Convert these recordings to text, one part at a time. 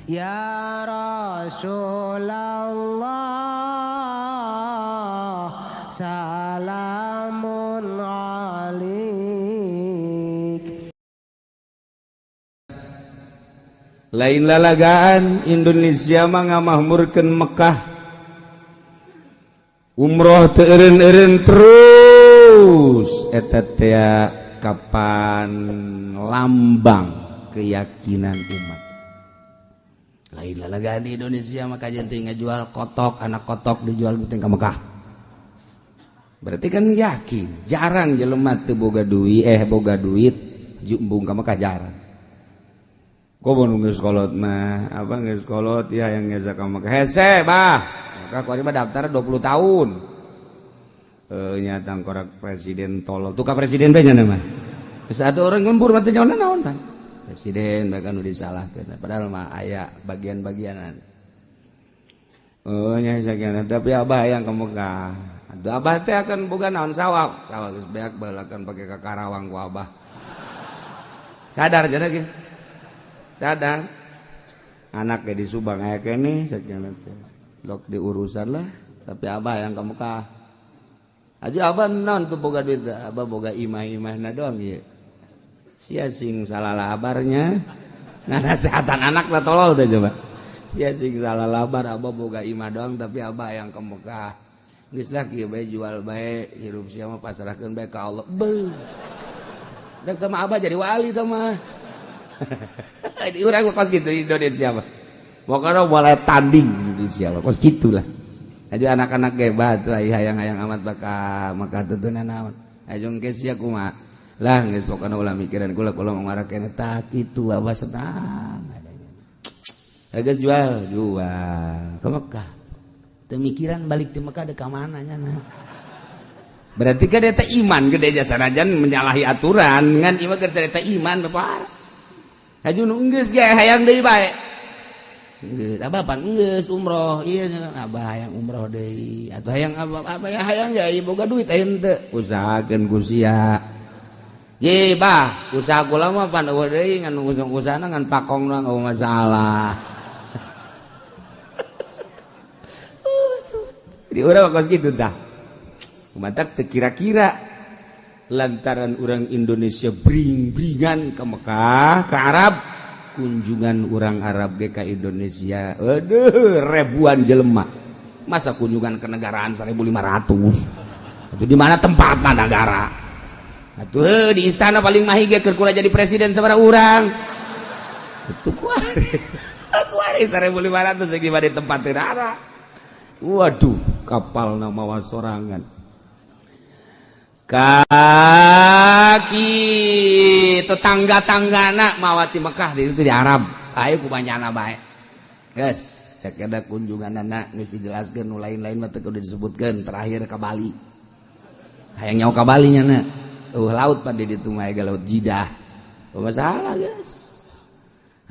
Ya Rasulullah salamun alik. Lain lalagaan Indonesia mah ngamahmurkeun Mekah. Umroh teu eureun-eureun terus eta teh kapan lambang keyakinan umat. Lain lalagaan di Indonesia mah kajian teh ngajual kotok, anak kotok dijual penting ka Mekah. Berarti kan yakin, jarang jelema teu boga duit, boga duit embung ka Mekah jarang. Komo nu geus kolot mah, apa geus kolot ya yang ngeza ka Mekah. Hese bah. Maka kuari mah daftar 20 tahun. Nya tangkorak presiden tolol. Tuh ka presiden bae nya mah. Geus atuh urang lembur mah teu nyaho naon pan. Presiden bahkan udah disalahkeun padahal mah aya bagian-bagianan. Oh nya sakiana tapi abah yang ka Mekah. Atuh abah teh akan boga naon sawab. Sawah geus beak baheula pake ka Karawang ku abah. Sadar jadi ge. Sadar. Anak ge di Subang aya keneh sakiana teh. Lok diurusan lah tapi abah yang ka Mekah. Aju abah naon tuh boga duit, abah boga imah-imahna doang ieu. Sia sing salah labarnya. Ngasehatan anak lah tolol teh coba. Sia sing salah labar abah boga imah doang tapi abah yang ke Mekah. Geus lah kieu bae jual bae hirup sia mah pasrahkeun bae ka Allah. Beuh. Dek teh mah abah jadi wali teh mah. Di urang mah kos kitu Indonesia mah. Pokoknya mulai tanding Indonesia mah kos kitulah. Aju anak-anak ge batu hayang-hayang amat bakal maka tutuna naon. Ajung ke sia kumaha. Lah geus pokona ulah mikiran kula kula mau ngarakene tah kitu abah senang. Geus jual, jual ke Mekah. Teu mikiran balik ti Mekah deuk ka mana nya nah. Berarti kan eta iman gede jasa sanajan menyalahi aturan ngan ieu mah keur eta iman bapak. Aju nu geus ge hayang deui bae. Geus abah pan geus umroh ieu abah hayang umroh deui atuh hayang abah apa ya hayang ya ieu boga duit aya henteu usahakeun ku sia. Ye bah, usaha kula mah pan eueuh deui ngan usahana ngan pakong doang eueuh masalah. Di urang kos kitu tah. Matak teu kira-kira lantaran urang Indonesia bring-bringan ke Mekah, ke Arab, kunjungan urang Arab ge ka Indonesia, aduh ribuan jelema. Masa kunjungan kenegaraan 1500? Itu di mana tempatna negara? Atuh di istana paling mahi ge keur kula jadi presiden sabaraha urang. Itu kuari. Kuari 1500 di mana tempat teu rara. Waduh, kapal mawa sorangan. Kaki tetangga-tanggana mawa ti Mekah di itu di Arab. Ayo ku banyana bae. Geus, cek ada kunjunganana geus dijelaskeun nu lain-lain mah teu kudu disebutkeun terakhir ka Bali. Hayang nyaho ka Bali nya na. Laut pan di ditu mah aya laut Jidah. Oh, masalah guys.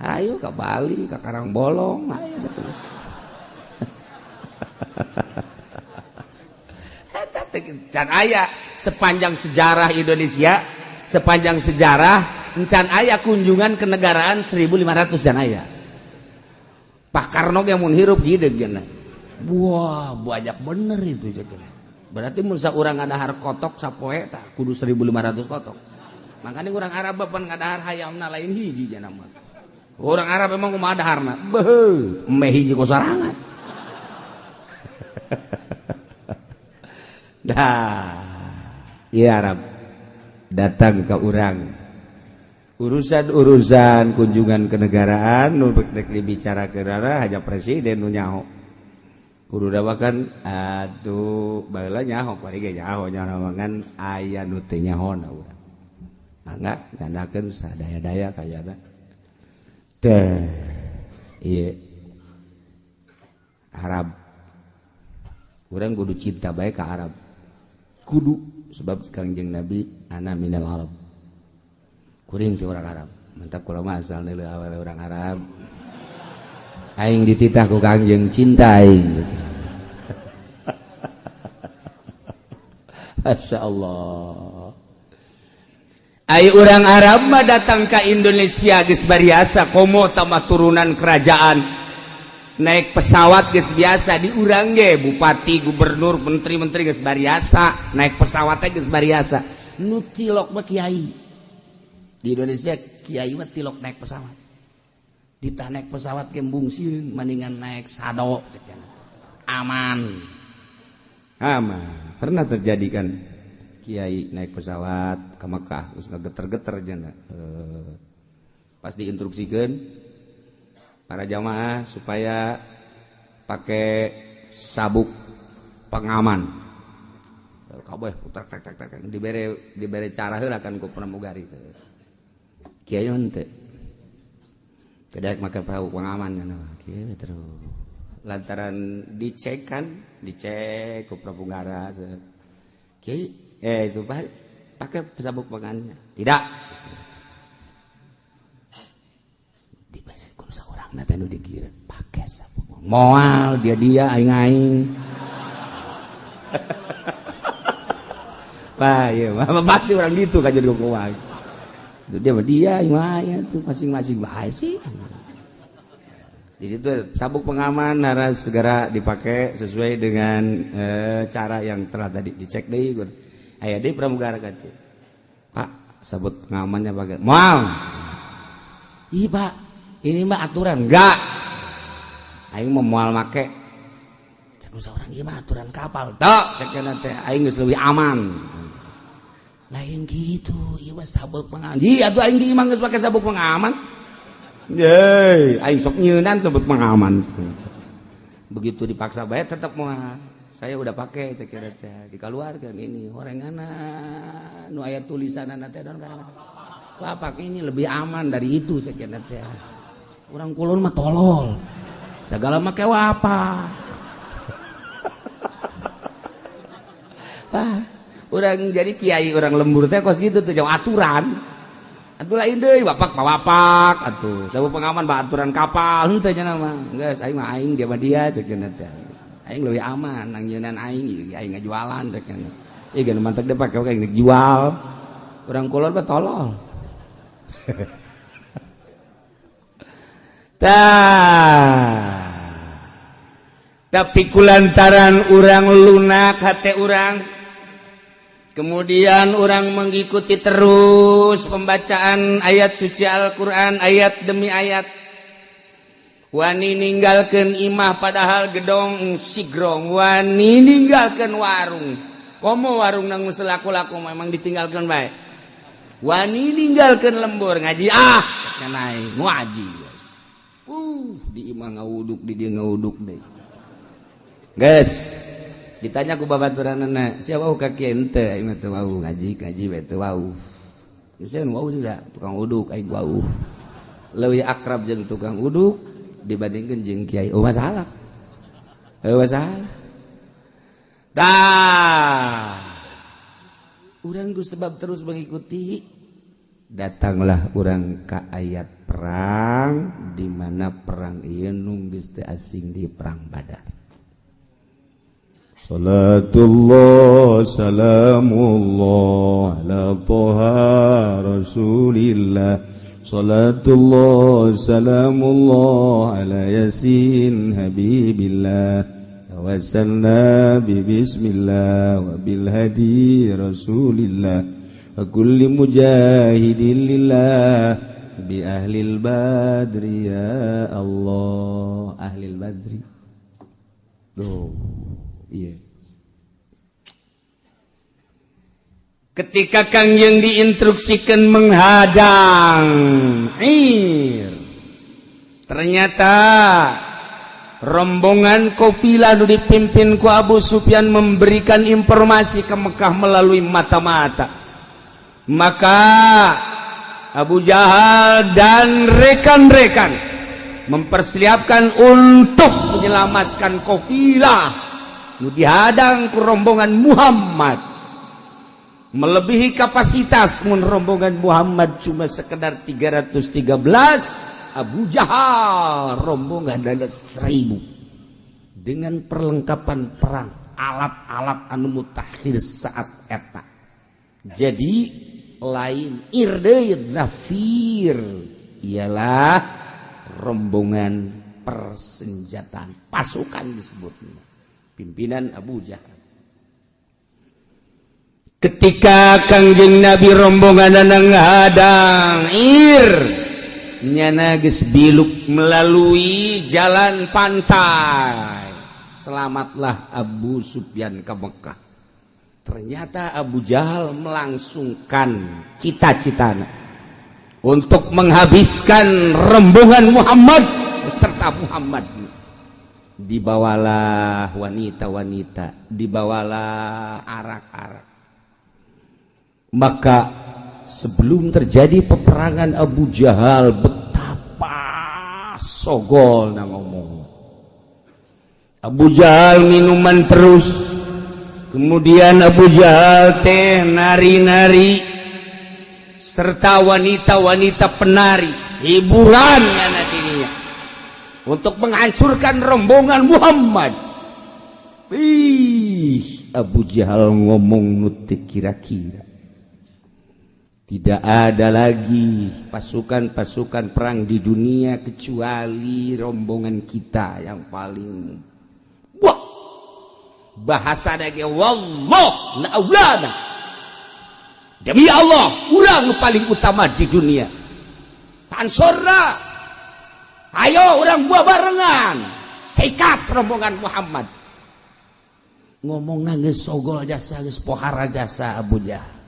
Ayo ke Bali, ke Karangbolong, ayo terus. Eta teh can aya sepanjang sejarah Indonesia, sepanjang sejarah encan aya kunjungan kenegaraan 1500 can aya. Pak Karno ge mun hirup gideg geuna. Wah, banyak bener itu cek. Berarti mun saurang ngadahar kotok sapoe tah kudu 1500 kotok. Makanya urang Arab pan ngadahar hayamna lain hiji jana mah. Urang Arab emang kumaha daharna? Beuh, meh hiji ku sorangan. Dah, ieu Arab datang ke urang. Urusan-urusan kunjungan kenegaraan nu rek dibicarakeun hanya presiden nu nyaho. Kudu dawakan atuh baheula nyaho kuari ge nyaho nyaho aya nu teu nyahona urang. Mangga nyandakeun sadaya-daya kayana. Teh ieu Arab. Urang kudu cinta bae ka Arab. Kudu sebab Kangjeng Nabi ana minal Arab. Kuring teh urang Arab. Mantap kula mah asal deuleu awal urang Arab. Aing dititah ku Kangjeng cinta aing. Masya Allah. Ai urang Arab mah datang ke Indonesia geus bariasa komo tama turunan kerajaan. Naik pesawat geus biasa di urang ge bupati, gubernur, menteri-menteri geus bariasa, naik pesawat teh geus bariasa. Nu tilok mah kiai. Di Indonesia kiai mah tilok naik pesawat. Ditah naik pesawat ge embung sieun mendingan naik sado cek. Aman. Aman. Pernah terjadi kan kiai naik pesawat ke Mekah geus ngageter-geter jana. Pas diinstruksikeun para jamaah supaya pakai sabuk pengaman. Kabeh tek tek tek tek dibere dibere cara heula kan ku pramugari teh. Kiai henteu. Tidak make sabuk pengaman kan kiai terus. Lantaran dicek kan, dicek ku pramugara. Kiai itu Pak pakai sabuk pengamannya. Tidak. Dibasikeun saurangna teh nu dikira pakai sabuk. Moal dia dia aing-aing. Wah, iya, pasti orang gitu kan jadi kuat. Dia mah dia aing mah tuh masing-masing bae sih. Jadi itu sabuk pengaman harus segera dipakai sesuai dengan cara yang telah tadi dicek deui. Aya deui pramugara ka dieu. Pak, sabuk pengamannya pakai. Moal. Ih, Pak, ini mah aturan. Enggak. Aing mah moal make. Cek saurang ieu mah aturan kapal. Tok, cek teh aing geus leuwih aman. Lain gitu, ieu mah sabuk pengaman. Ji, atuh aing di imah geus pake sabuk pengaman. Yeay, aing sok nyeunan sabuk pengaman. Begitu dipaksa bae tetep moal. Saya udah pakai cek teh dikeluarkan ini horenganna nu aya tulisanna teh don kana. Bapak ini lebih aman dari itu cek teh. Urang kulon mah tolol. Segala make apa. Wah, urang jadi kiai urang lembur teh kos gitu tuh jauh aturan. Atuh lain deui bapak bapak atuh sabuk pengaman bah aturan kapal henteu nya mah. Geus aing mah aing dia mah dia cek teh. Aing leuwih aman nang nyeunan aing aing ngajualan cek nya. Ih geus mantek deh pake aing jual. Urang kulon mah tolol. Tah. Tapi kulantaran urang lunak hate urang, kemudian orang mengikuti terus pembacaan ayat suci Al-Quran ayat demi ayat. Wani ninggalkeun imah padahal gedong sigrong, wani ninggalkeun warung. Komo warung nang laku-laku memang ditinggalkeun bae. Wani ninggalkeun lembur ngaji ah naik ngaji guys. Di imah ngawuduk di dia ngawuduk deh. Guys, ditanya ku babaturanana, siapa wau ka kieu henteu aing mah teu wau ngaji ngaji we teu wau. Geus wau juga tukang uduk aing wau. Leuwih akrab jeung tukang uduk dibandingkeun jeung kiai. Oh masalah. Oh masalah. Tah. Urang ku sebab terus mengikuti, datanglah urang ka ayat perang di mana perang ieu nu geus teu asing di perang Badar. Salatullah salamullah ala toha Rasulillah. Salatullah salamullah ala Yasin Habibillah. Tawassalna bi bismillah wa bil hadi Rasulillah wa kulli mujahidin lillah bi ahlil badri ya Allah. Ahlil badri. Duh. Iya. Ketika Kangjeng diinstruksikan menghadang ir, ternyata rombongan kafilah nu dipimpin ku Abu Sufyan memberikan informasi ke Mekah melalui mata-mata. Maka Abu Jahal dan rekan-rekan mempersiapkan untuk menyelamatkan kafilah nu dihadang ku rombongan Muhammad. Melebihi kapasitas mun rombongan Muhammad cuma sekedar 313, Abu Jahal rombongan ada 1000 dengan perlengkapan perang, alat-alat anu mutakhir saat eta. Jadi Lain ir deui, nafir ialah rombongan persenjataan, pasukan disebutnya, pimpinan Abu Jahal. Ketika Kangjeng Nabi rombongan ngadang ir, nyana geus biluk melalui jalan pantai, selamatlah Abu Sufyan ke Mekah. Ternyata Abu Jahal melangsungkan cita-citanya untuk menghabiskan rombongan Muhammad beserta Muhammad. Dibawalah wanita-wanita, dibawalah arak-arak. Maka sebelum terjadi peperangan, Abu Jahal betapa sogol na ngomong. Abu Jahal minuman terus, kemudian Abu Jahal teh nari-nari serta wanita-wanita penari, hiburan dirinya untuk menghancurkan rombongan Muhammad. Ih, Abu Jahal ngomong nu teu kira-kira. Tidak ada lagi pasukan-pasukan perang di dunia kecuali rombongan kita yang paling, wah, bahasa lagi, wallah la aulana, demi Allah urang paling utama di dunia. Pansorna, ayo urang buah barengan sikat rombongan Muhammad. Ngomong nangis sogol jasa, geus pohara jasa Abu Jahal.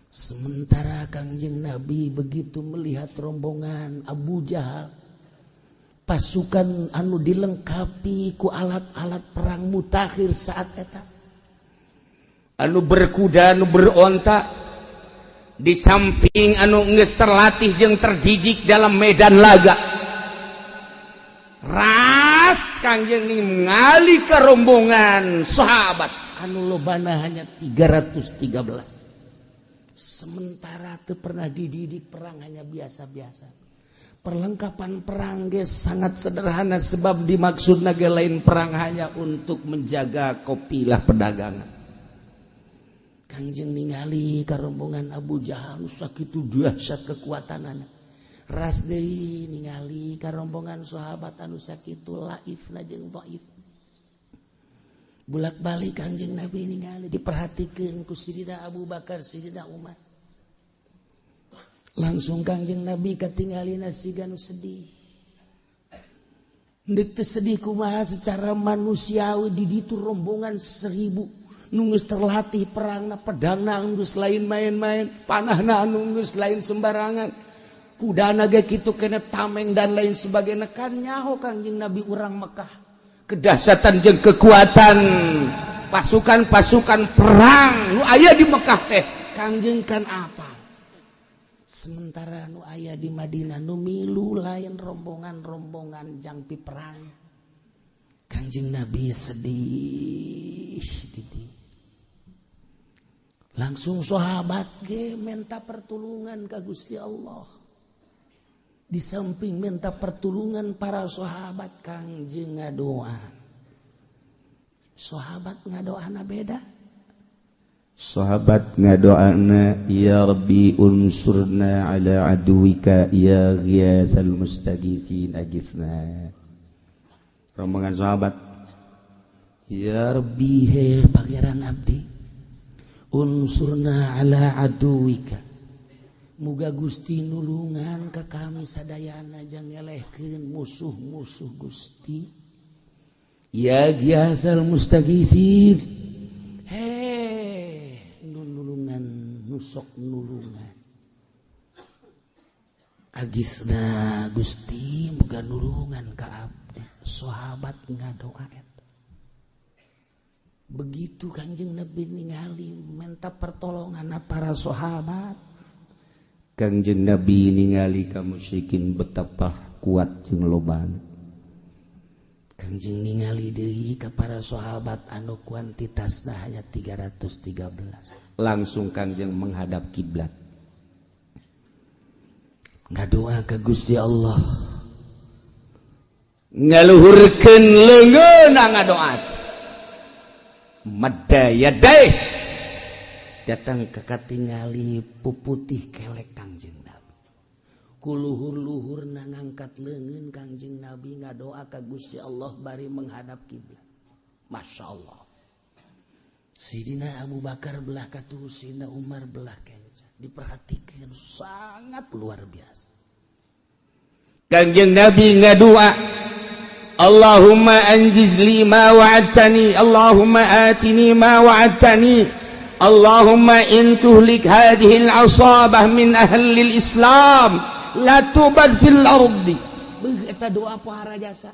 Sementara Kangjeng Nabi begitu melihat rombongan Abu Jahal, pasukan anu dilengkapi ku alat-alat perang mutakhir saat eta, anu berkuda, anu beronta, di samping anu geus terlatih jeung terdidik dalam medan laga, ras Kangjeng ningali ke rombongan sahabat anu lobana hanya 313, sementara teu pernah dididik perang, hanya biasa-biasa, perlengkapan perang ge sangat sederhana, sebab dimaksud naga lain perang, hanya untuk menjaga kafilah perdagangan. Kangjeng ningali ka rombongan Abu Jahal sakitu dahsyat kekuatanana, ras deui ningali ka rombongan sahabat anu sakitu laifna jeung dhaif. Bulak-balik Kangjeng Nabi ningali, diperhatikan ku Sidina Abu Bakar, Sidina Umar. Langsung Kangjeng Nabi katinggalina siga nu sedih. Teu sedih kumaha, secara manusiawi di ditu rombongan 1000 nu geus terlatih perangna, pedangna geus lain main-main, panahna anu geus lain sembarangan, kudana ge kitu kena, tameng dan lain sebagainya. Kan nyaho Kangjeng Nabi urang Mekah, kedahsyatan jeung kekuatan pasukan-pasukan perang nu aya di Mekah teh. Kangjeng kan apa. Sementara nu aya di Madinah nu milu lain rombongan-rombongan jangpi perang. Kangjeng Nabi sedih didi. Langsung sahabat ge minta pertolongan ke Gusti Allah. Di samping minta pertolongan para sahabat, Kangjeng ngadoa. Sahabat ngadoana beda. Sahabat ngadoana, "Ya Rabbi, unsurna ala aduwika, ya ghiyathal mustaghithin, agithna." Rombongan sahabat, "Ya Rabbi, he Pangeran abdi, unsurna ala aduwika, muga Gusti nulungan ka kami sadayana jang ngelehkeun musuh-musuh Gusti, ya ghiyathal mustaghithin, he nu nulungan, nu sok nulungan, agisna Gusti, muga nulungan ka abdi." Sahabat ngadoa eta. Begitu Kangjeng Nabi ningali minta pertolongan para sahabat, Kangjeng Nabi ningali ka musyrikin betapa kuat jeung lobana. Kangjeng ningali deui ka para sahabat anu kuantitasna hanya 313. Langsung Kangjeng menghadap kiblat. Ngadoa ke Gusti Allah. Ngaluhurkeun leungeunna ngadoa, madda yadaih. datang ka katingali puputih kelek Kangjeng Nabi. Ku luhur-luhurna ngangkat leungeun Kangjeng Nabi ngadoa ka Gusti Allah bari menghadap kiblat. Masya Allah. Sidina Abu Bakar belah katuhu, Sidina Umar belah kenca. Diperhatikan sangat luar biasa. Kangjeng Nabi ngadua, Allahumma anjiz li ma wa'adtani, Allahumma atini ma wa'adtani, Allahumma in tuhlik hadhihi al-asabah min ahli al-Islam la tubad fil ardi. Beuh, eta doa pohara jasa.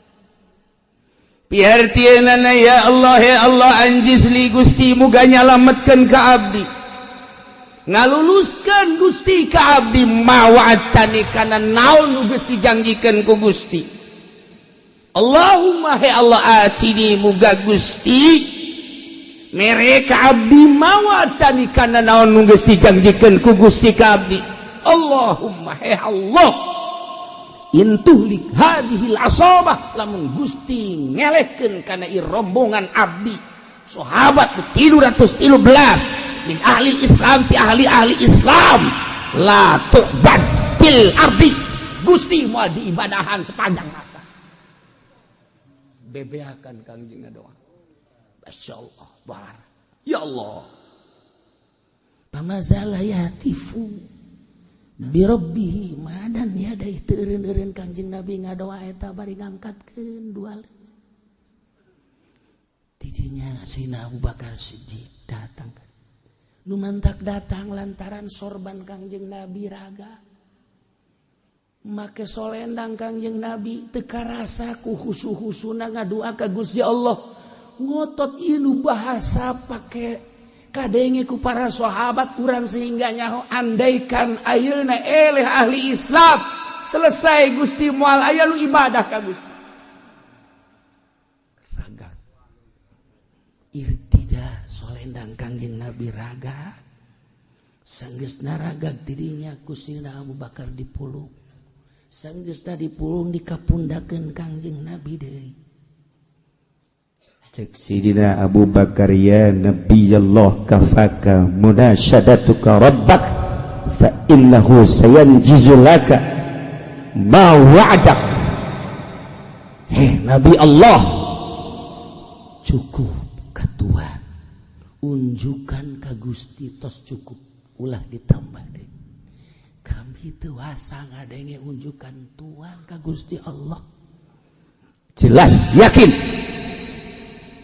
Pihartieunana, ya Allah, ya Allah, anjiz li, Gusti, muga nyalametkeun ka abdi, ngaluluskeun Gusti ka abdi, ma wa'adtani, kana naon nu Gusti janjikeun ku Gusti. Allahumma, he Allah, atini, muga Gusti mere ka abdi, ma wa'adtani, kana naon nu geus dijanjikeun ku Gusti ka abdi. Allahumma, he Allah, in tuhlik hadhil asabah, lamun Gusti ngelehkeun kana ieu rombongan abdi sahabat 313, min ahli Islam, ti ahli-ahli Islam, la tu'bad fil ardi, Gusti moal diibadahan sepanjang masa. Bebeakan Kangjeng doa. Masya Allah, bar. Ya Allah. Pamazala yahtifu birabbihi madan yadai, teu eureun-eureun Kangjeng Nabi ngadoa eta bari ngangkatkeun dua leungeun. Tidinya Sina Abu Bakar Siddiq datang. Nu mantak datang lantaran sorban Kangjeng Nabi raga. Make solendang Kangjeng Nabi teu karasa ku husu-husuna ngadua ka Gusti Allah. Ngotot ieu bahasa pake kadenge ku para sahabat urang sehingga nyaho, andaikan ayeuna eleh ahli Islam selesai, Gusti, moal aya lu ibadah ka Gusti. Raga irtida solendang Kangjeng Nabi raga. Sanggeusna ragag, tidinya ku Sina Abu Bakar dipulung. Sanggeusna dipulung, dikapundakeun Kangjeng Nabi deui. Cek Sidina Abu Bakar, ya Nabi Allah, kafaka munasyadatuka rabbak fa innahu sayanjizu laka ma wa'adak. Hei Nabi Allah, cukup katuan unjukan ka Gusti, tos cukup, ulah ditambah deui. Kami teu wasa ngadenge unjukan tuan ka Gusti Allah. Jelas yakin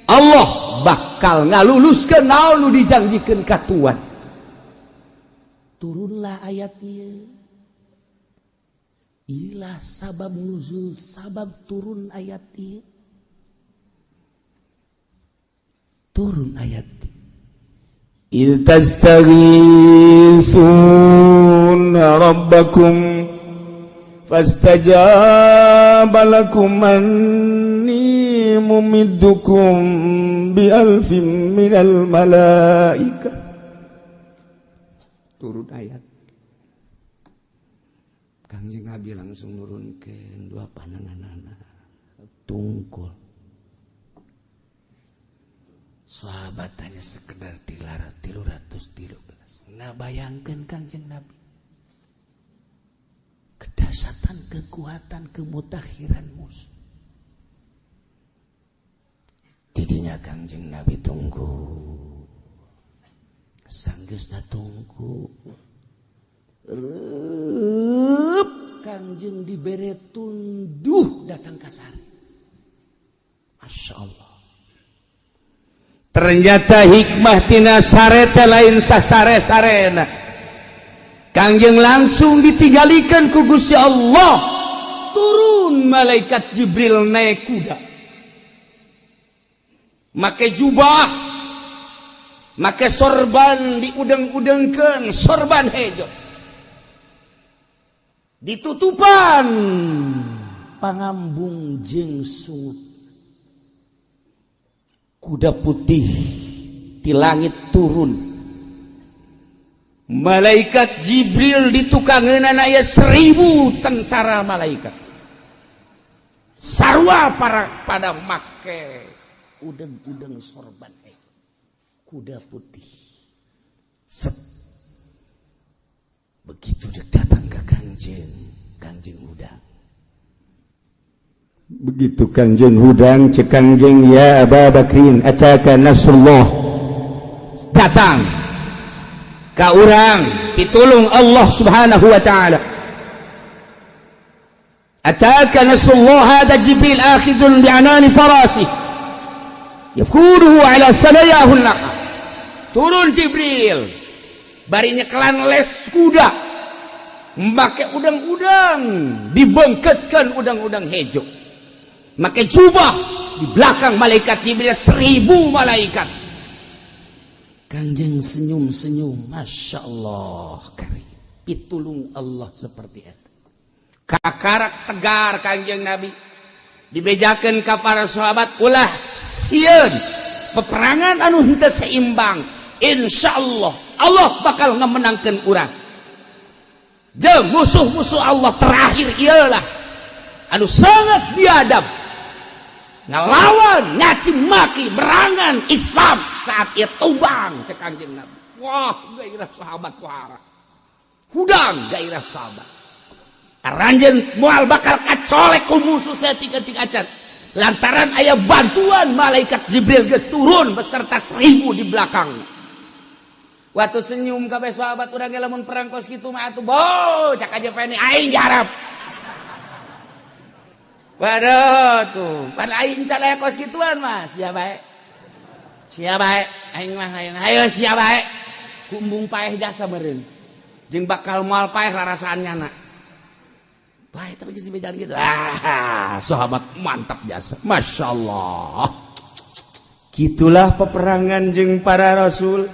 Allah bakal ngaluluskeun naon nu dijanjikeun ka tuan. Turunlah ayat ieu. Ilah sabab nuzul, sabab turun ayat ieu. Turun ayat ieu. إذ تستغيثون ربكم فاستجاب لكم أني ممدكم بألف من الملائكة. Turun ayat. Kangjeng Nabi langsung nurunkeun dua pananganana tungkul. Sahabat hanya sekedar tilara 313. Ngabayangkeun Kangjeng Nabi kedahsyatan, kekuatan, kemutakhiran musuh. Tidinya Kangjeng Nabi tunggu. Sanggeusna tunggu. Reup Kangjeng dibere tunduh datang kasar. Masya Allah. Ternyata hikmah tina sare teh lain sasare-sarena. Kangjeng langsung ditinggalikan ku Gusti Allah. Turun malaikat Jibril naik kuda. Make jubah, make sorban diudeng-udengkeun, sorban hejo. Ditutupan pangambung jeung sungut. Kuda putih di langit turun. Malaikat Jibril ditukangeunana aya 1000 tentara malaikat. Sarua para pada make udeng-udeng sorban hejo. Kuda putih. Set. Begitu dia datang ke Kangjeng, Kangjeng hudang. Begitu Kangjeng hudang, cek Kangjeng, ya Aba Bakrin, ataka nasrullah. Datang ka urang ditulung Allah Subhanahu wa taala. Ataka nasrullah, hada Jibril akhidun bi'anani farasi yafuruhu ala sanayahu naqa. Turun Jibril bari nyekelan les kuda, make udang-udang, dibengketkan udang-udang hejo, make jubah, di belakang malaikat Jibril 1000 malaikat. Kangjeng senyum-senyum, Masya Allah karim, pitulung Allah seperti itu. Kakarak tegar Kangjeng Nabi, dibejakan ke para sahabat, ulah sieun peperangan anu henteu seimbang, insya Allah Allah bakal ngemenangkan urang jeung musuh-musuh Allah. Terakhir ialah anu sangat biadab, ngelawan, nyaci maki, berangan Islam, saat ia tumbang, cek Kangjeng Nabi. Wah, gairah sahabat kuara hudang, gairah sahabat. Aranjeun moal bakal kacolek ku musuh saeutik-eutik acan, lantaran aya bantuan malaikat Jibril geus turun beserta 1000 di belakang. Waktu senyum kabeh sahabat. Urang ge lamun perang kos kitu mah atuh, bo cak aja pene aing diharap. Waduh, tuh pan aing calaya kos gituan mah, sia bae, sia bae aing mah, aing ayo sia bae. Kumbung paeh jasa meureun jeung bakal moal paeh rarasaan nyana bae, tapi geus bejaan gitu. Ah, sahabat mantap jasa, Masya Allah. Gitulah peperangan jeung para rasul,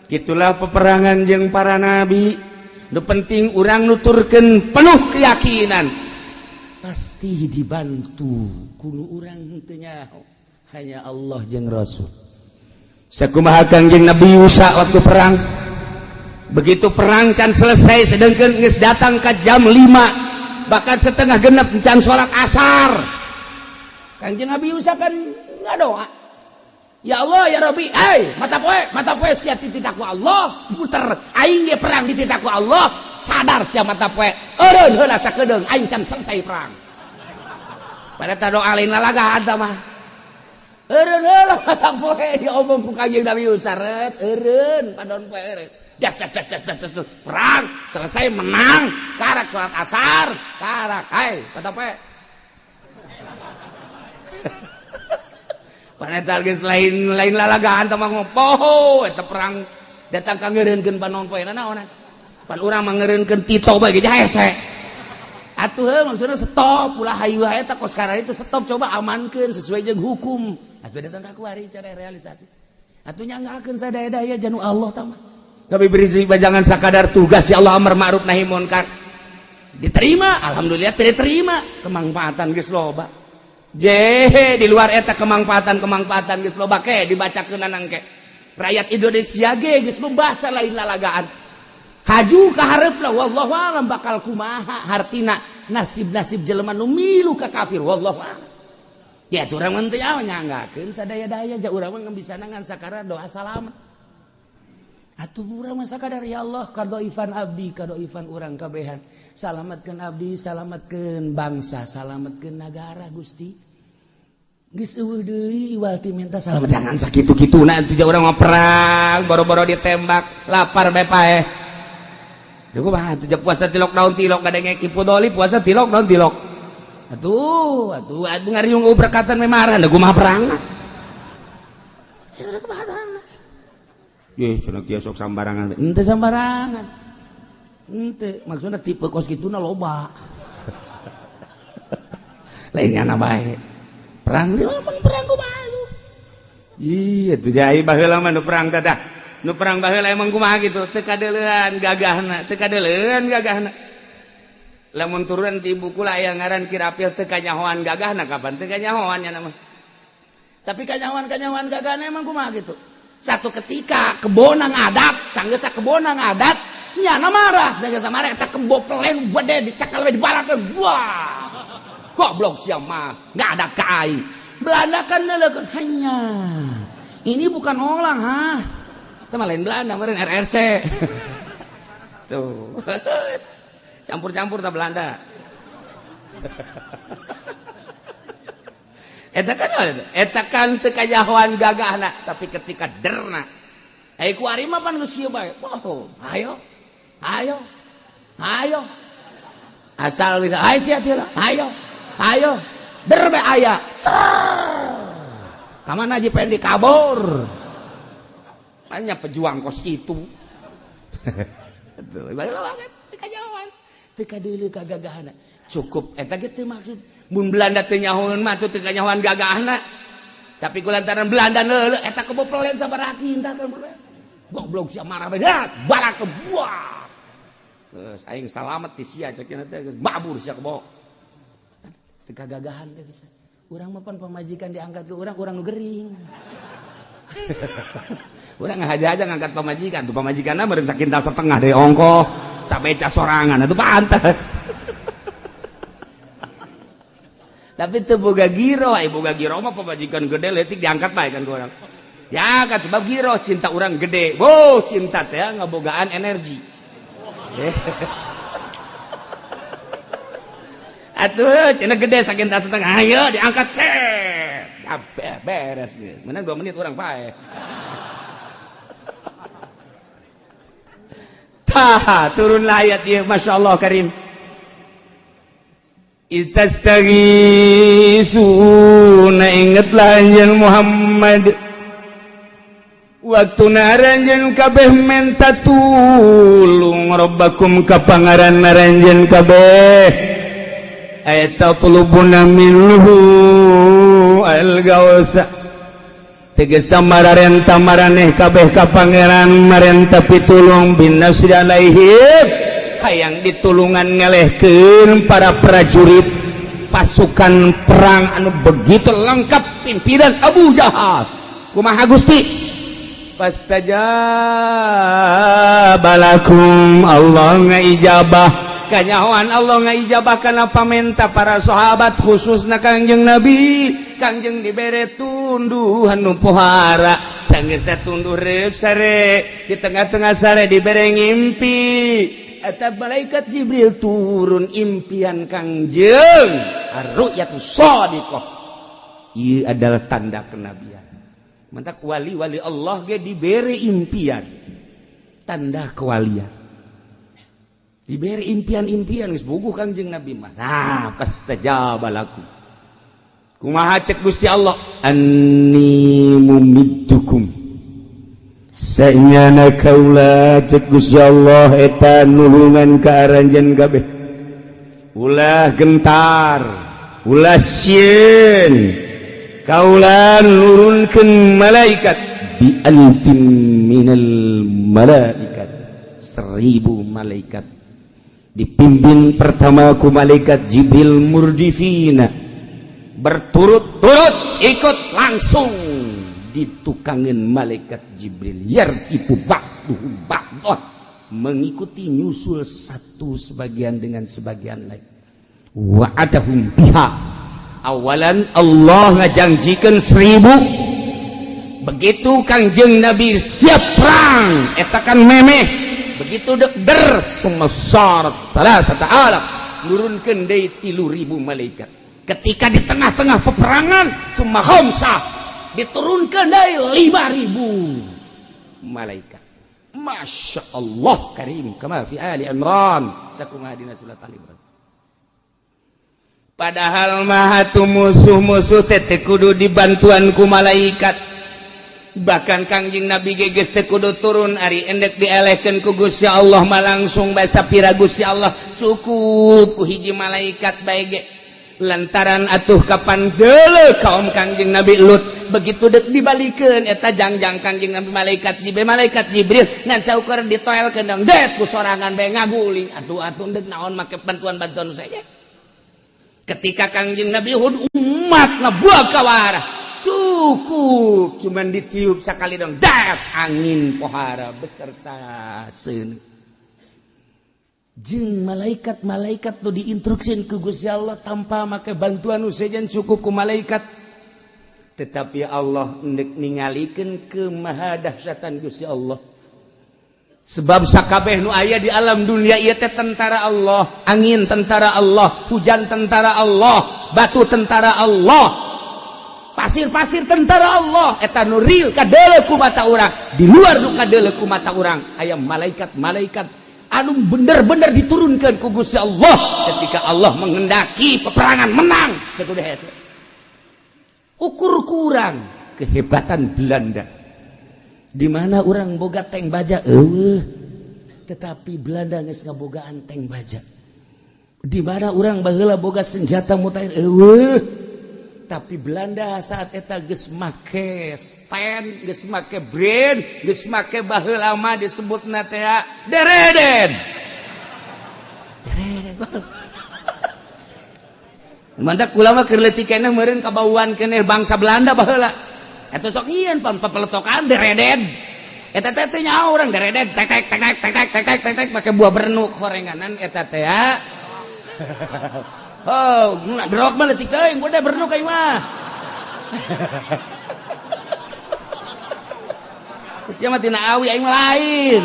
gitulah peperangan jeung para nabi. Nu penting urang nuturkeun penuh keyakinan, pasti dibantu kudu urang henteu nyaho, hanya Allah jeung Rasul. Sakumaha Kangjeng Nabi Musa waktu perang. Begitu perang can selesai, sedangkan geus datang ke jam 5, bahkan setengah genep, can sholat asar, Kangjeng Nabi Musa kan ngadoa, ya Allah, ya Rabbi, hey, mata poe, mata poe sia dititah ku Allah, puter aing ge perang dititah ku Allah, sadar sia mata poe, eureun heula sakedeung, aing can selesai perang. Pada doa lain lalaga eta mah. Eureun heula mata poe, diomong ku Kangjeng Nabi Musa, ret eureun padon poe eureun. Jak jak jak jak jak, perang selesai, menang, karak sholat asar, karak, hai mata poe. Panetar geus lain lain lalagaan teh mah, ngopoho eta perang datang ka ngeureunkeun panon poe naon. Pan urang mah ngeureunkeun Tito bae ge hese. Atuh heuh, maksudna stop ulah hayu eta kos itu stop, coba amankeun sesuai jeung hukum. Atuh datang ka kuari cara realisasi. Atuh nyanggakeun sadaya-daya janu Allah tah mah. Tapi berisi jangan sakadar tugas, ya Allah, amar ma'ruf nahi munkar. Diterima, alhamdulillah, tidak terima, kemangfaatan geus loba. Je di luar eta kemangfaatan kemangfaatan geus loba ke dibacakeun nangke. Rakyat Indonesia ge geus membaca lain lalagaan. Haju ka hareup lah, wallahu alam bakal kumaha hartina nasib-nasib jelema nu milu ka kafir, wallahu alam. Ya tuh urang mah teu nyanggakeun sadaya-daya ja urang mah bisa ngan sakara doa salamet. Atuh urang mah sakadar, ya Allah, kadoifan abdi, kadoifan urang kabehan, salamatkeun abdi, salamatkeun bangsa, salamatkeun nagara, Gusti. Geus eueuh deui iwal ti minta salamat. Jangan sakitu-kituna atuh urang mah perang boro-boro ditembak, lapar bae paeh. Duh, kumaha atuh puasa ti lockdown ti lok ngadenge kipudoli puasa ti lockdown ti lok. Atuh, atuh atuh ngariung berkatan marah, da kumaha perang. Ya kumaha perang. Ye, cenah kieu sok sambarangan. Henteu sambarangan. Henteu, maksudna tipe kos kituna loba. Lain nyana bae. Perang di mun perang kumaha tuh? Iya tuh jai baheula mah nu perang teh. Nu perang baheula emang kumaha gitu, teu kadeuleuan gagahna, teu kadeuleuan gagahna. Lamun turun ti buku lah aya ngaran Kirapil, teu kanyahoan gagahna, kapan teu kanyahoan nya mah. Tapi kanyahoan-kanyahoan gagahna emang kumaha gitu. Satu ketika kebonang adat, sanggeus kebonang adat, nyana marah, sanggeus marah eta kebo pelen gede dicekal we dibalakeun. Wah. Goblok sia mah, ngadat ka aing. Belanda kan neuleukeun hanya. Ini bukan orang, ha. Teh mah lain Belanda meureun RRC. Tuh. Campur-campur ta Belanda. Eta kan teu kajahoan gagahna, tapi ketika derna ai ku ari mah pan geus kieu bae. Oh, ayo. Ayo. Ayo. Asal bisa ayo sia teh ayo. Ayo. Der bae aya. Ka mana Haji Pendi kabur. Banyak pejuang kos kitu. Tuh, bae banget teu kajahoan. Teu kadeuleu kagagahna. Cukup eta ge teu maksud. Mun Belanda teu nyahoeun mah teu kanyahoan gagahna. Tapi ku lantaran Belanda neuleuh eta kebo pelen sabaraha kinta kan goblok sia marah bae balak ke buah. Geus aing salamet ti sia cek teh geus mabur sia kebo. Teu kagagahan teh bisa. Urang mah pan pamajikan diangkat ke urang, urang nu gering. Urang ngahaja-haja ngangkat pamajikan, tuh pamajikanna meureun sakintal setengah deui ongkoh, sabeca sorangan atuh pantes. Tapi teu boga giro, ai boga giro mah pamajikan gede leutik diangkat bae kan ku urang. Ya kan sebab giro cinta urang gede. Wow, cinta teh ngabogaan energi. Atuh cenah gede sakintal setengah, ayo diangkat cet. Beres geus. Menang 2 menit urang pae. Tah, turunlah ayat ieu masyaallah karim. Itastaghisuna ingatlah anjeun Muhammad waktu naranjeun kabeh menta tulung rabbakum ka pangaran naranjeun kabeh ayat tatlubuna minhu al-gausa tegas tamararenta maraneh kabeh ka pangeran marenta pitulung bin nasri alaihim hayang ditulungan ngelehkeun para prajurit pasukan perang anu begitu lengkap pimpinan Abu Jahal. Kumaha Gusti? Fastajaba lakum, Allah ngaijabah. Kanyahoan Allah ngaijabah kana pamenta para sahabat khususna Kangjeng Nabi. Kangjeng dibere tunduhan nu pohara. Sanggeus teh tunduh reuk sare, di tengah-tengah sare dibere ngimpi. Eta malaikat Jibril turun impian Kangjeng ar-ru'yatu shadiqah. Ieu adalah tanda kenabian. Mentak wali-wali Allah ge dibere impian, tanda kewalian. Dibere impian-impian geus buguh Kangjeng Nabi mah. Nah, fastajaba lakum. Kumaha cek Gusti Allah? Anni mumiddukum. Sanyana kaula cek Gusti Allah eta nulungan ka aranjeun kabeh. Ulah gentar, ulah sieun. Kaula nurunkeun malaikat bi alfin minal malaikat. 1000 malaikat dipimpin pertama ku malaikat Jibril murdifina, berturut-turut ikut langsung ditukangin malaikat Jibril yartipu ba'duhum ba'dhan, mengikuti nyusul satu sebagian dengan sebagian lain. Wa'adahum biha awalan, Allah ngajanjikeun 1000. Begitu Kangjeng Nabi siap perang eta kan memeh, begitu dek der sumasarat salasata alaf, nurunkeun deui 3000 malaikat. Ketika di tengah-tengah peperangan summa khamsah, diturunkan dari 5000 malaikat. Masya Allah karim, kama fi Ali Imran, sakumaha dina surat Ali Imran. Padahal mah atuh musuh-musuh teh teu kudu dibantuan ku malaikat. Bahkan Kangjeng Nabi ge geus teu kudu turun ari endek dielehkeun ku Gusti Allah mah langsung bae sapira Gusti Allah cukup ku hiji malaikat bae ge. Lantaran atuh kapan deuleu kaum Kangjeng Nabi Lut begitu dek dibalikeun eta jangjang Kangjeng Nabi malaikat Jibril, malaikat Jibril ngan saukur ditoelkeun dong det ku sorangan bae ngaguling atuh atuh deuk naon make bantuan-bantuan saja. Ketika Kangjeng Nabi Hud umat ngabuah kawara cukup cuman ditiup sekali dong dat angin pohara beserta seun. Jeung malaikat-malaikat tuh diinstruksikan ku Gusti Allah tanpa make bantuan sejen cukup ku malaikat. Tetapi Allah ndek ningalikeun kemahadahsyatan Gusti Allah. Sebab sakabeh nu aya di alam dunia ieu teh tentara Allah, angin tentara Allah, hujan tentara Allah, batu tentara Allah, pasir-pasir tentara Allah. Eta nu real kadeuleu ku mata urang, di luar nu kadeuleu ku mata urang aya malaikat-malaikat anu bener-bener diturunkan ku Gusti Allah ketika Allah menghendaki peperangan menang. Teu kudu hese. Ukur kurang kehebatan Belanda. Di mana orang boga tank baja eueuh, tetapi Belanda geus ngabogaan tank baja. Di mana orang baheula boga senjata mutakhir eueuh, tapi Belanda saat eta geus make stand, geus make brand, geus make baheula mah disebutna teh dereden. Dereden. Mantak kula mah keur leutik keneh meureun kabauan keneh bangsa Belanda baheula. Eta sok nyieun pam peletokan dereden. Eta teh teh nyaho urang dereden tek tek tek tek tek tek tek tek tek tek make buah bernuk horenganan eta teh ya. Oh, derok mah leutik teuing, udah bernuk aing mah. Sia mah tina awi aing mah lain.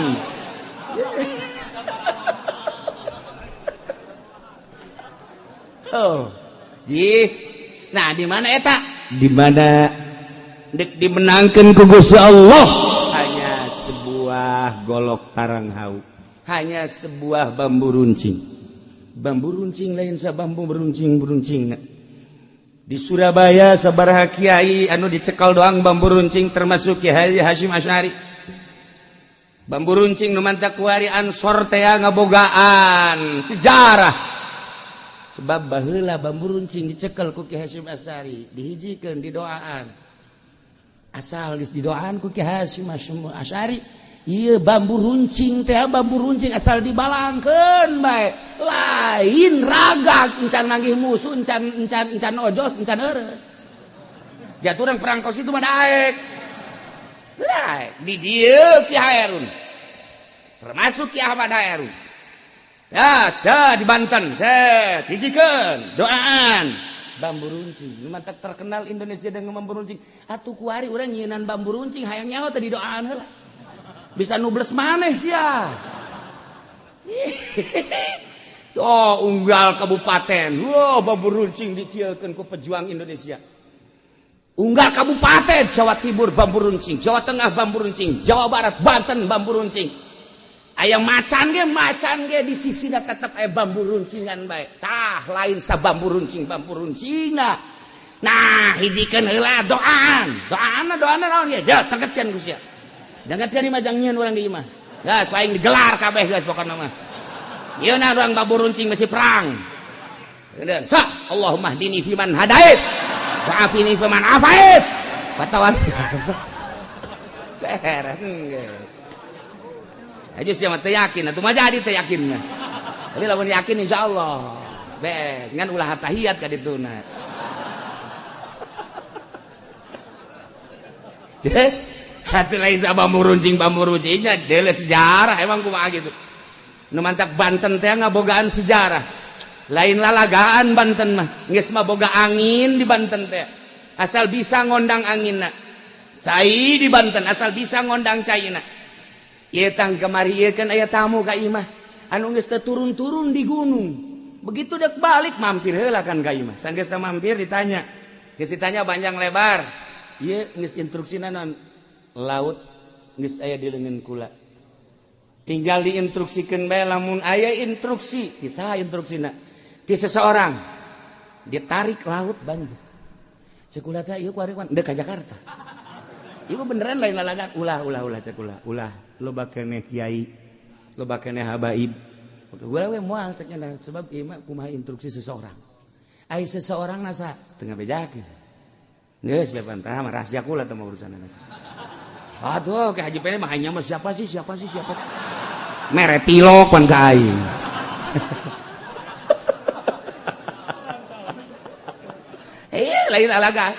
Oh. Ji. Nah, di mana eta? Di mana dek dimenangkan ku Gusti Allah hanya sebuah golok parang hau, hanya sebuah bambu runcing. Bambu runcing lain sa bambu beruncing-beruncing. Di Surabaya sabaraha kiai anu dicekal doang bambu runcing termasuk Kiai Hasyim Asy'ari. Bambu runcing nu mantak kuari Ansor teh ngabogaan sejarah. Sebab baheula bambu runcing dicekel ku Ki Hasyim Asy'ari, dihijikeun didoaan. Asal geus didoaan ku Ki Hasyim Asy'ari, ieu bambu runcing teh bambu runcing asal dibalangkeun bae. Lain ragak encan manggih musuh, encan encan encan ojos, encan eureun. Jatuh perang kos itu mah daek. Daek di dieu Ki Hairun. Termasuk Ki Ahmad Hairun. Ya, dah di Banten, set, hijikeun, doaan. Bambu runcing, nu mantak terkenal Indonesia dengan bambu runcing. Atuh kuari urang nyieunan bambu runcing hayang nyaho teh didoaan heula. Bisa nubles maneh sia. Oh, unggal kabupaten. Wah, bambu runcing dikieukeun ku pejuang Indonesia. Unggal kabupaten Jawa Timur bambu runcing, Jawa Tengah bambu runcing, Jawa Barat, Banten bambu runcing. Aya macan ge di sisina tetep aya bambu runcingan bae. Tah lain sa bambu runcing bambu runcingna. Nah, hijikeun heula doaan. Doaanna doaanna naon ge? Ja, tegetkeun ku sia. Dengetkeun imah jang nyieun urang di imah. Geus paling digelar kabeh geus pokona mah. Yeuna urang bambu runcing masih perang. Sa Allahumma hdini fiman hadait. Wa afini fiman afait. Fatawan. Beres geus. Aja sih mah teu yakin atuh mah jadi teu yakin mah. Tapi lamun yakin insyaallah. Beres ngan ulah tahiyat ka dituna. Hati lain sa bambu runcing bambu runcingnya deule sejarah emang kumaha gitu. Nu mantak Banten teh ngabogaan sejarah. Lain lalagaan Banten mah, geus mah boga angin di Banten teh. Asal bisa ngondang anginna. Cai di Banten asal bisa ngondang caina. Ieu tang kamari ieu kan aya tamu ka imah. Anu geus teu turun-turun di gunung. Begitu dek balik mampir heula kan ka imah. Sanggeus mampir ditanya. Geus ditanya panjang lebar. Ieu geus instruksina naon? Laut geus aya di leungeun kula. Tinggal diinstruksikeun bae lamun aya instruksi, ti saha instruksina? Ti seseorang. Ditarik laut banjir. Cek kula teh ieu kuari deuk ka Jakarta. Ieu beneran lain lalagan ulah ulah ulah cek kula. Ulah loba keneh kiai, loba keneh habaib. Gua we moal cek nya sebab ieu mah kumaha instruksi seseorang. Ai seseorang nasa teu ngabejakeun. Geus beban tah mah rahasia kula teh mah urusanna. Aduh, ke Haji Pene mah hanya mah siapa sih siapa sih siapa sih. Mere tilok pan ka aing. Lain lalagan.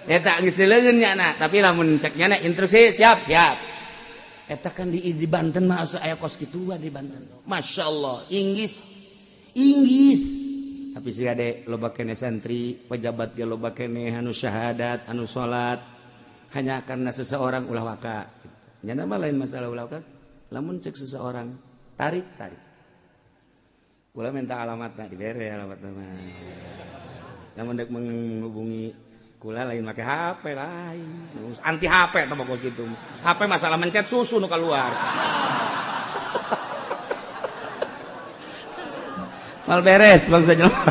Eta geus dileungeun nya na, tapi lamun cek nya na instruksi siap siap. Eta kan di Banten mah asa aya kos kituan di Banten. Masya Allah, Inggris. Inggris. Tapi si ade loba kene santri, pejabat ge loba kene anu syahadat, anu salat. Hanya karena seseorang ulah waka. Nyana mah lain masalah ulah waka. Lamun cek seseorang tarik tarik. Kula minta alamatna dibere alamatna mah. Lamun dek menghubungi kula lain make HP lain. Anti HP tah kos kitu. HP masalah mencet susu nu keluar. Mal beres bangsa jelema.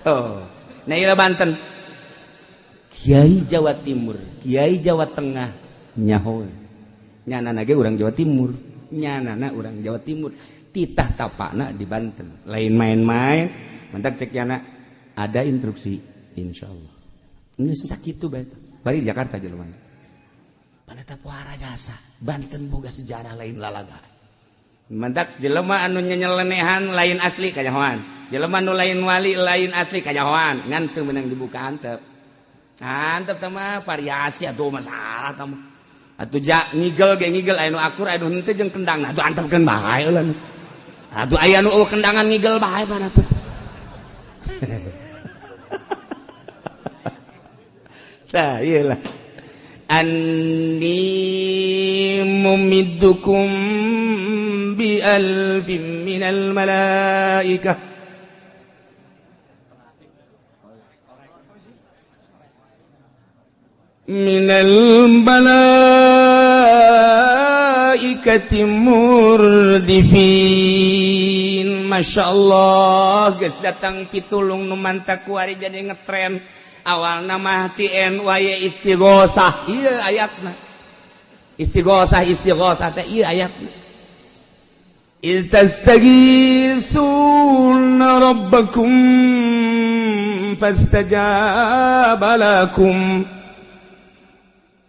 Oh, nah ieu Banten. Kiai Jawa Timur, Kiai Jawa Tengah nyaho. Nyanana ge urang Jawa Timur, nyanana urang Jawa Timur. Titah tapakna di Banten. Lain main-main, mentak cek yana ada instruksi insyaallah. Ini sakitu bae. Bari di Jakarta jelema. Paneta puara jasa, Banten boga sejarah lain lalaga. Mentak jelema anu nyenyelenehan lain asli kanyahoan. Jelema anu lain wali lain asli kanyahoan. Ngan teu meunang dibuka antep. Antep teh mah variasi atuh masalah teh mah. Atuh ja ngigel ge ngigel aya nu akur aya nu henteu jeung kendang. Atuh antepkeun bae euleun. Atuh aya nu kendangan ngigel bae mana tuh. Tah ieu lah. Anni mumiddukum bi alfin minal malaikah. Minal malaikati murdifin. Masya Allah, geus datang pitulung nu mantak kuari jadi ngetren. Awalna mah TNY istighosah, ieu ayatna. Istighosah istighosah teh ieu ayatna. Iz tastaghithuna rabbakum fastajaba lakum.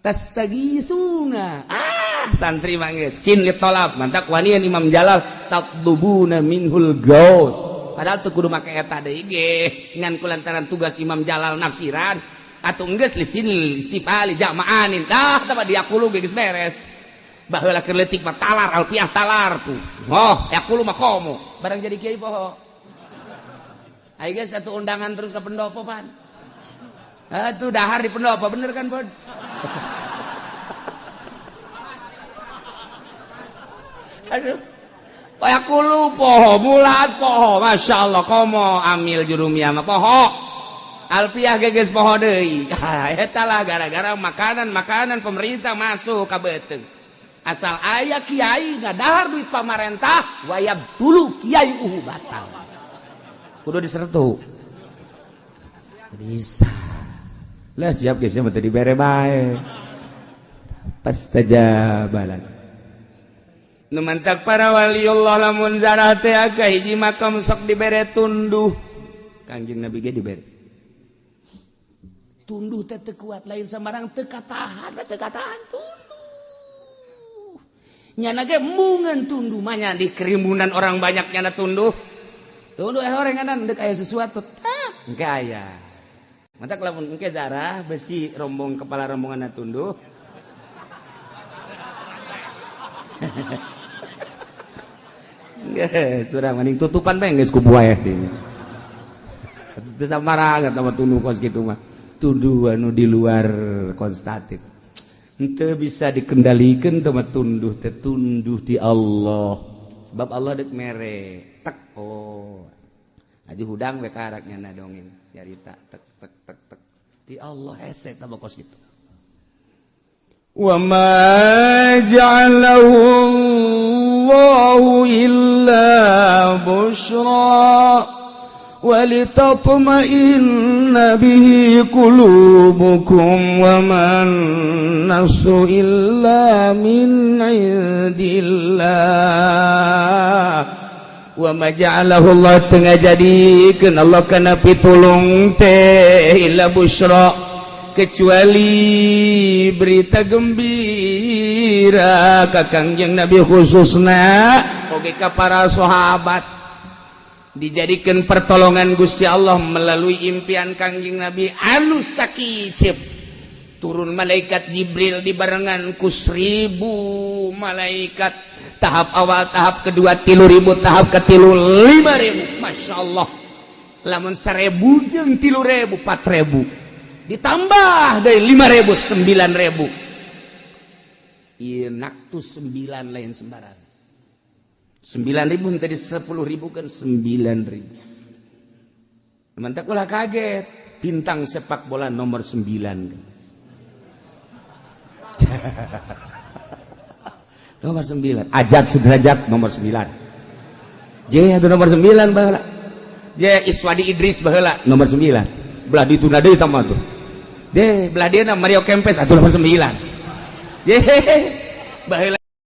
Tastaghithuna. Ah, santri mah geus sin li talab, mantak wanian Imam Jalal tatlubuna minhul gaus. Padahal teu kudu make eta deui ge, ngan kulantaran tugas Imam Jalal nafsiran atuh geus lisin istifali jamaanin. Tah tah diakulu ge geus beres. Baheula keur leutik mah talar alfiah talar tuh. Oh, yaqulu mah komo. Barang jadi kiai poho. Ayo geus satu undangan terus ke pendopo pan. Atuh dahar di pendopo bener kan, Pod? Aduh. Yaqulu poho mulat poho, Masya Allah komo amil jurumiyah mah poho. Alfiah ge geus poho deui. Eta lah gara-gara makanan-makanan pemerintah masuk ka beuteung. Asal aya kiai ngadahar duit pamarentah wayab tulu kiai uhu batal. Kudu disertu. Bisa. Lah siap geus mah teu dibere bae. Pastajabalan. Nu mantak para waliullah lamun zarah teh ka hiji makam sok dibere tunduh. Kangjeng Nabi ge dibere. Tunduh teh teu kuat lain sambarang teu katahan, teu katahan tunduh. Nyana ge embungeun tunduh mah nya di kerimbunan orang banyak nyana tunduh. Tunduh horenganan deuk aya sesuatu. Tak, engke aya. Mantak lamun engke zarah besi rombong kepala rombongan tunduh. Geus urang mending tutupan bae geus ku buaya dinya. Teu samarangan tah tunduh kos kitu mah. Tunduh anu di luar konstatif. Henteu bisa dikendalikan teh mah tunduh teh tunduh ti Allah. Sebab Allah deuk mere. Tek oh. Aja hudang we karak nyana dongeng nyarita tek tek tek tek. Ti Allah hese tah kos kitu. Wa ma ja'alahu Allahu illa busyra walitatma'inna bihi qulubukum wa man nasru illa min 'indillah wa ma ja'alahu Allah tengah jadikeun Allah kana pitulung teh illa busyra kecuali berita gembira ka Kangjeng Nabi khususna oge ka para sahabat dijadikan pertolongan Gusti Allah melalui impian Kangjeng Nabi anu sakicep Turun malaikat Jibril dibarengan ku 1000 malaikat. Tahap awal, tahap kedua 3000, tahap ketilu 5000. Masya Allah, lamun 1000 jeung 3000, 4000, ditambah dari 5000, 9000. Ieu naktu sembilan, lain sembarang. 9000 tadi, 10.000 kan 9000. Mantap, ulah kaget, bintang sepak bola nomor 9, nomor 9, Ajat Sudrajat nomor 9. J itu nomor 9 baheula. J Iswadi Idris baheula nomor 9. Belah ditunda deui tah tuh. D belah dia Mario Kempes atuh nomor 9. J baheula.